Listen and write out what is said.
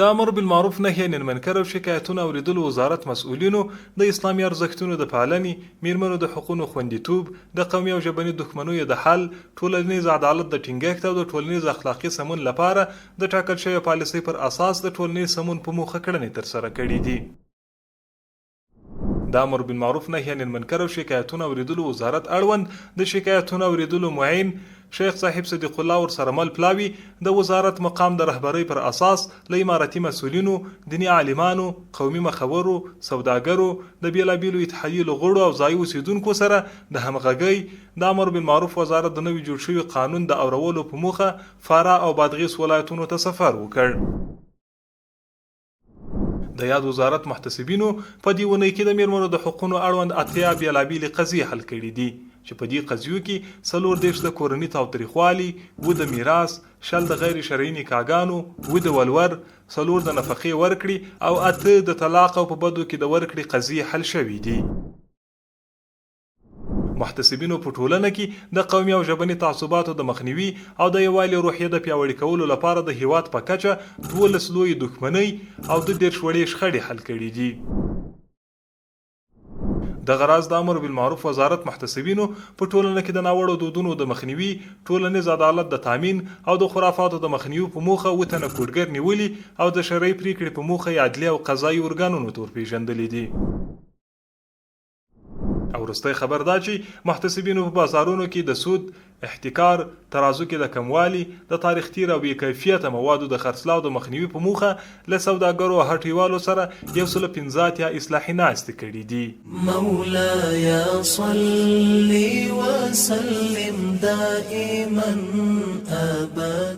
د امر بالمعروف نهی عن المنکر او شکایتونو اورېدلو وزارت مسؤلینو د اسلامي ارزښتونو د پالنې، مېرمنو د حقونو خوندیتوب، د قومي او ژبني دښمنیو د حل، ټولنیز عدالت د ټینګښت او د ټولنیز اخلاقي سمون لپاره د ټاکل شوې پالیسۍ پر اساس د ټولنیز سمون په موخه کړنې ترسره کړې دي. د امر بالمعروف نهی عن المنکر او شکایتونو اورېدلو وزارت اړوند د شکایتونو اورېدلو معین شیخ صاحب صدیق الله ورسره مل پلاوي د وزارت مقام د رهبرۍ پر اساس له امارتي مسؤلینو، دیني عالمانو، قومي مخورو، سوداګرو، د بېلابېلو اتحادیو له غړو او ځايي اوسېدونکو سره د همغږۍ، د امر بالمعروف وزارت د نوي جوړ شوي قانون د اورولو په موخه فراه او بادغیس ولایتونو ته سفر وکړ. د یاد وزارت محتسبینو په دې اونۍ کې د میرمنو د حقونو اړوند 80 بېلابېلې قضیې حل کړې دي چې په دې قضیو کې 34 د کورني تاوتریخوالي، 7 د میراث، 20 د غیر شرعي نکاحګانو، 7 د ولور، 4 د نفقې ورکړې او 8 د طلاق او په بدو کې د ورکړې قضیې حل شوې دي. محتسبینو په ټولنه کې د قومي او ژبني تعصباتو د مخنیوي او د یووالي روحیې د پیاوړي کولو لپاره د هیواد په کچه 12 لویې دښمنۍ او 32 وړې شخړې حل کړې دي. دغه راز د امر بالمعروف وزارت محتسبینو په ټولنه کې د ناوړو دودونو د مخنیوي، ټولنیز عدالت د تامین او د خرافاتو د مخنیوي په موخه 7 تنه کوډګر نیولي او د شرعي پریکړې په موخه یې عدلي او قضايي ارګانونو ته ورپېژندلي دي. او وروستی خبر دا چې محتسبینو په بازارونو کې د سود، احتکار، ترازو کې د کموالي، د تاریخ تیر او بې کیفیته موادو د خرڅلاو د مخنیوي په موخه له سوداګرو او هټیوالو سره 185 اصلاحي ناستې کړې دي. مولاي صل وسلم دائما ابدا.